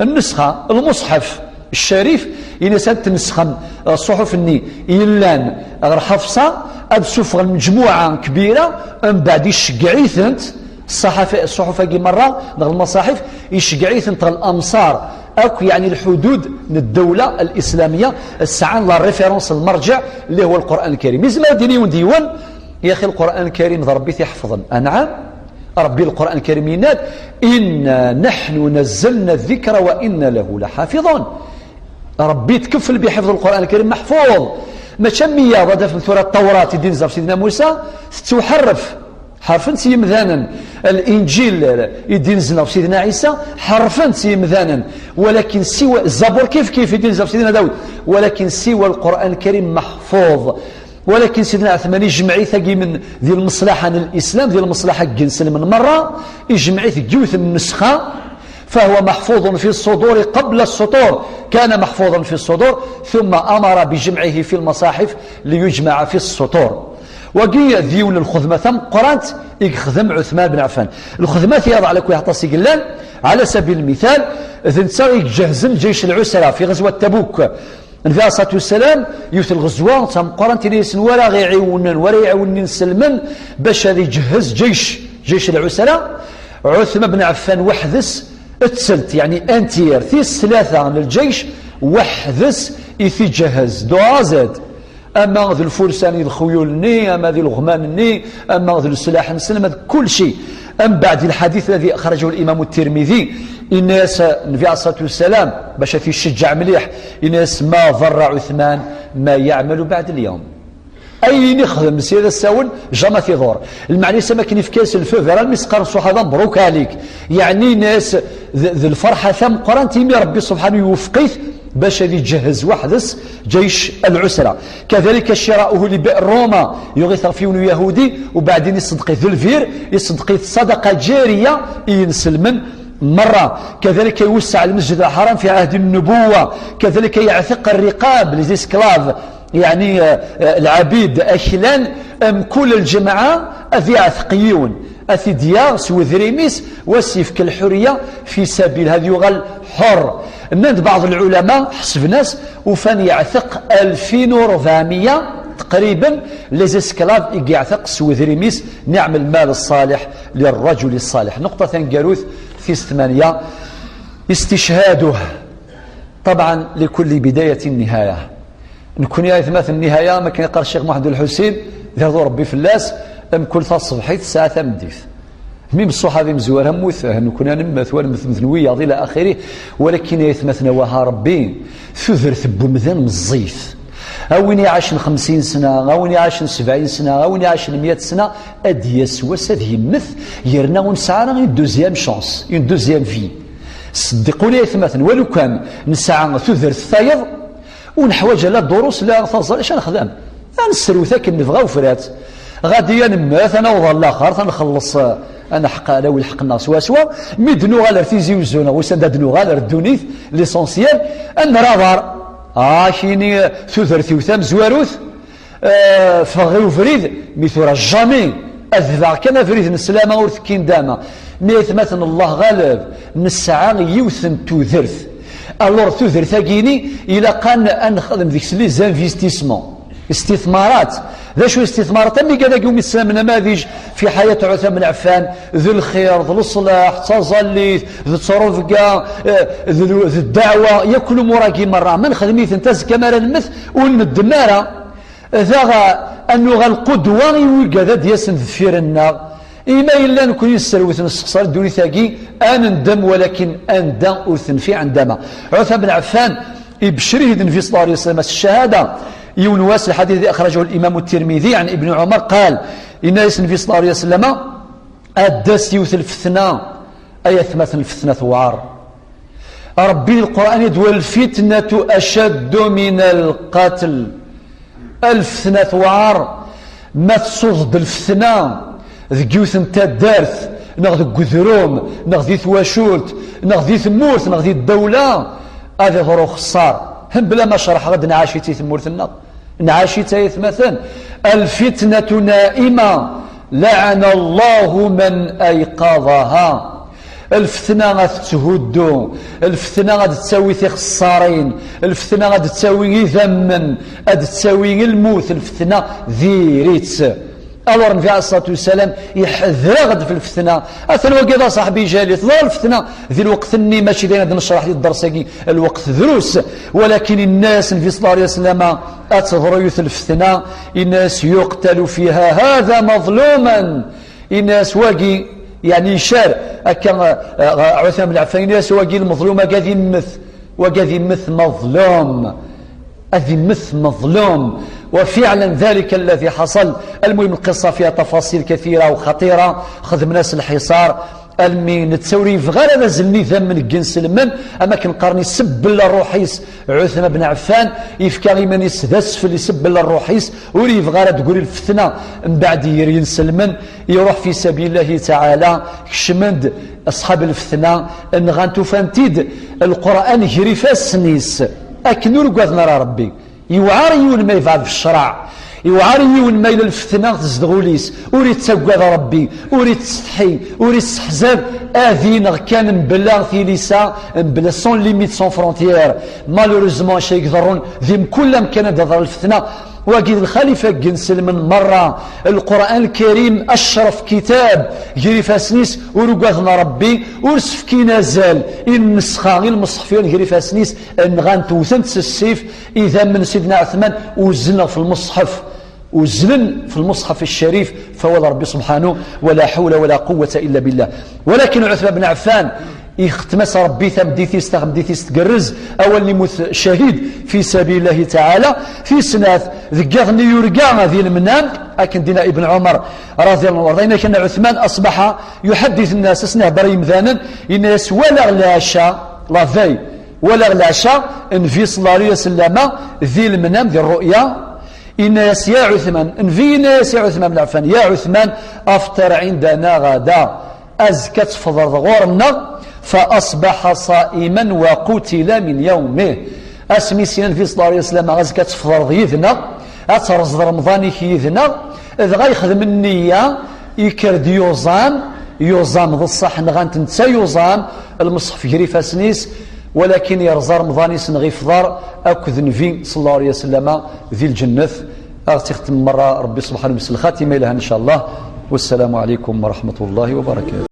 Nnesxa, lmuṣḥef ccarif, ini-as ad tnesxem, eh, ṣṣuḥuf-nni yellan ɣer Ḥafṣa, ad ssufɣen mejmuɛa kbira, mbeɛd iceggeɛ-itent ṣṣaḥaf-, ṣṣuḥuf-agi merra, neɣ lmaṣaḥif, iceggeɛ-itent ɣer lamṣar akk, yeɛni lḥudud n ddawla alislamiyya, sɛan la référence, lmerǧeɛ, اللي هو القرآن الكريم. Yezmer ad d-yini yiwen d yiwen, يا أخي, القرآن الكريم d Ṛebbi i t-iḥefḍen. أنعم. Ṛebbi Lqur'an Lkarim yenna-d: إنا نحن نزلنا الذكر وإنا له لحافظون. Ṛebbi itkeffel بحفظ القرآن الكريم, meḥfuḍ. Mačči am wiyaḍ, ad tafem tura Ṭṭawrat i d-inza ɣef Sidna Musa, tettwaḥerref. Ḥerrfen-tt yimdanen. Linǧil i d-inzen ɣef Sidna Ɛisa, ḥerrfen-tt yimdanen. Walakin siwa, Zabur kif kif i d-inza ɣef Sidna Dawed. Walakin siwa Lqur'an Lkarim meḥfuḍ. Walakin Sidna Ɛetman ijmeɛ-it-agi min di lmeṣlaḥa n lislam, di lmeṣlaḥa n yinselmen merra, ijmeɛ-it deg yiwet n nnusxa, فهو محفوظ في الصدور قبل السطور، كان محفوظا في الصدور، ثم أمر بجمعه في المصاحف ليجمع في السطور. Wagi d yiwen n lxedma tameqqrant i yexdem Ɛetman ben Ɛeffan. Lxedma tiyaḍ ɛla kulli aṭas i yellan, ɛla sabil lmital, d netta i iǧehzen ǧayc lɛusra fi ɣezwat Tabuk. Nnbi alayhi ṣṣalatu wassalam, yiwet n lɣezwa d tameqqrant, ini-asen: wa ara ɣ-iɛiwnen, wa ara iɛiwnen inselmen bac ad iǧehhez ǧayc, ǧayc lɛusra. Ɛutma ben Ɛeffan weḥd-s, ttelt, yeɛni entier, tis tlata n lǧayc weḥd-s i t-iǧehhez, de A à Z. ama d lfursan i lxuyul-nni, ama d ileɣman-nni, ama d leslaḥ-nsen, ama d kulci. Mbeɛd, الحديث الذي أخرجه الإمام الترمذي, yenna-yas Nnbi عليه الصلاة والسلام, bac ad t-icejjeɛ mliḥ, yenna-yas: ما ضر عثمان ما يعمل بعد اليوم. Ayen ixdem sya d asawen, jamais ad t-iḍur. Lmeɛna-s am akken ifka-yas le feu vert, almi s-qqaren ṣṣuḥaba: مبروك عليك. Yeɛni, yenna-yas, d, d lferḥa tameqqrant imi Rebbi subḥanahu iwefeq-it bac ad iǧehhez weḥd-s ǧayc al-usra. كذلك شراؤه لبئر روما, yuɣ-it ɣef yiwen uyahudi, ubeɛdin iṣeddeq-it d lbir, iṣeddeq-it ṣadaqa ǧariya i yinselmen merra. كذلك iwesseɛ lmesjid al-ḥaram في عهد النبوة. كذلك يعتق الرقاب, les esclaves, yeɛni, eh, eh, lɛabid aklan, mkul lǧemɛa ad iɛteq yiwen, ad t-id-yaɣ s wedrim-is, wa s-yefk lḥuriya fi sabil, ad yuɣal ḥur. Nnan-d beɛḍ lɛulama, ḥesben-as, ufan yeɛteq alfin u rebɛemya teqriben, les esclaves i yeɛteq s wedrim-is, نعم المال الصالح للرجل الصالح. Nuqṭa taneggarut, tis tmanya, استشهاده. طبعا لكل بداية نهاية. Nekni, aytmaten, nnihaya, am akken yeqqar Ccix Muḥend Lḥusin, d irḍu Rebbi fell-as, mkul taṣebḥit tesɛa tameddit. Mi ṣṣuḥaba imezwura mmuten, nekni ad nemmet, wa ad mmten wiyaḍ, ila axirih. Walakin, aytmaten, awah a Rebbi, tudert n wemdan meẓẓiyet. A win iɛacen xemsin sna, a win iɛacen sebɛin sna, a win iɛacen myat sna, ad d-yas wass ad yemmet, yerna ur nesɛi ara une deuxième chance, une deuxième vie. Ṣeddiquni, aytmaten, walukan nesɛa tudert tayeḍ, ur neḥwaǧ la durus, la taẓallit, acu ad nexdem? Ad nesserwet akken nebɣa, ufrat. Ɣadi ad nemmet, ad naweḍ ɣer laxert, ad nxelleṣ, eh, ad neḥq, ad nawi lḥeqq-nneɣ swaswa. Mi d-nuɣal ar Tizi Uzzu, neɣ wissen anda d-nuɣal, ar ddunit, l'essentiel, ad nerr aḍar. Ah, kini, eh, tudert-iw tamezwarut, eh, ffɣeɣ i ubrid, mi tura jamais, ad dbeɣ kan abrid n sslama ur tekkin dama. Mi, aytmaten, Allah ɣaleb, nesɛa yiwet n tudert. Alors, tudert-agi-ini, ilaq ad n-, ad nexdem deg-s les investissements. Istithmarat. D acu istithmarat? Am igad-agi umi teslam namaḍij fi ḥayat Ɛuthman ben Ɛeffan, d lxir, d leṣlaḥ, d taẓallit, d ttrebga, eh, d l-, d ddeɛwa, yakk lumuṛ-agi merra. Ma nexdem-itent, azekka mi ara nemmet, ur neddem ara. Daɣ ad nuɣal qudwa i wigad ad d-yasen deffir-nneɣ. Ima yella nekni nesserwet, nessexṣar ddunit-agi, ad nendem, walakin anda ur tenfiɛ ndama. Ɛuthman ben Ɛeffan, ibeccer-it-id Nnbi صلى الله عليه وسلم s ccahada. Yiwen wass, الحديث الذي أخرجه الإمام الترمذي عن ابن عمر قال, yenna-yas Nnbi صلى الله عليه وسلم: ad d-tas yiwet lfetna, ay atmaten, lfetna tewɛer. Rebbi Lqur'an-id: والفتنة أشد من القتل. Lfetna tewɛer. Ma tsuḍ-d lfetna deg yiwet n taddart, neɣ deg udrum, neɣ di twacult, neɣ di tmurt, neɣ di ddawla, ad iḍru uxeṣṣar. Hem bla ma cerḥeɣ, ad nɛac-itt i tmurt-nneɣ. Nɛac-itt, ay atmaten. الفتنة نائمة، لعن الله من أيقظها. Lfetna ad tetthuddu, lfetna ad d-tawi tixeṣṣarin, lfetna ad d-tawi idammen, ad d-tawi lmut, lfetna diri-tt. Alors, Nnbi عليه الصلاة والسلام iḥder-aɣ-d f lfetna. Atan wagi d aṣaḥbi Jali, tḍer lfetna di lweqt-nni, mačči d ayen ad necreḥ di dders-agi, lweqt drus. Walakin inna-yas Nnbi صلى الله عليه وسلم, ad teḍru yiwet lfetna, inna-yas: يقتل فيها هذا مظلوما. Inna-yas wagi, yeɛni icar akka, eh, eh, Ɛuthman ben Ɛeffan, inna-yas wagi lmeḍlum-agi ad immet, wagi ad immet meḍlum, ad immet meḍlum. وفعلا ذلك الذي حصل. المهم, القصة فيها تفاصيل كثيرة وخطيرة, xedmen-as lḥiṣar, almi netta ur yebɣi ara ad azzlen idammen deg yinselmen, am akken qqaren, isebbel ṛṛuḥ-is. Ɛuthman ben Ɛeffan yefka iman-is d asfel, isebbel ṛṛuḥ-is, ur yebɣi ara ad d-tegri lfetna. Mbeɛd yer yinselmen, iruḥ fi sabil Llahi taɛala, kecmen-d aṣḥab lfetna, nɣan-t, ufan-t-id Lqur'an gar ifassen-is, akken ur ggaden ara Rebbi. Yewɛer i yiwen ma yebɛed f ccreɛ, yewɛer i yiwen ma yella lfetna tezdeɣ ul-is, ur ittaggad Rebbi, ur ittsetḥi, ur isseḥzab, ad ineɣ kan mebla tilisa, mebla sans limite, sans frontière. Malheureusement, acu i iḍerrun di mkul amkan ad d-teḍra lfetna, Wagi d lxalifa n yiselmen merra. Lqur'an Lkarim, acref kitab, gar ifassen-is, ur ugaden Ṛebbi, ur sefkin azal i nnessxa, i lmeṣḥef gar ifassen-is, nɣan-t, wten-t s ssif, idammen n Sidna Ɛuthman uzzlen ɣef lmeṣḥef, uzzlen fi lmeṣḥef ccarif, f awal Ṛebbi subḥanu, wala ḥawla wala quwwata illa billah. Walakin Ɛuthman ben Ɛeffan, ixettem-as Ṛebbi tameddit-is, tameddit-is tgerrez, awal n imut cahid fi sabilillahi taɛala. Tis snat, deg yiḍ-nni yurga di lemnam, akken d-yenna Ibn Ɛumar, radiallahu anhu, warḍa, yenna kan Ɛuthman, aṣbaḥa yuḥaddit nnas, asen ihedder i yimdanen, yenna-yas, walaɣ lɛaca, la veille, walaɣ lɛaca, Nnbi sallallahu alayhi wa sallam, di lemnam, di rruya, yenna-yas, ya Ɛuthman, Nnbi yenna-yas, ya Ɛuthman ben Ɛeffan, ya Ɛuthman, afṭir ɛindana ɣada, azekka ad tefḍreḍ ɣur-nneɣ, fa aṣbaḥa ṣa'iman wa qutila min yawmih. Asmi s-yenna Nnbi sallallahu alayhi wa sallam, azekka ad tefḍreḍ yid-neɣ, ad terẓeḍ Remḍan-ik yid-neɣ, dɣa yexdem nniya, yekker-d yuẓam, yuẓam d ṣṣeḥ, nɣan-t netta yuẓam, lmeṣḥef gar ifassen-is, walakin yerẓa Remḍan-is neɣ ifḍer akked Nnbi sallallahu alayhi wa sallam di lǧennet. Ad ɣ-tt-ixtem merra Ṛebbi subḥanahu s lxatima yelhan, ncallah. Wassalamu alaykum wa rahmatullahi wa barakatuh.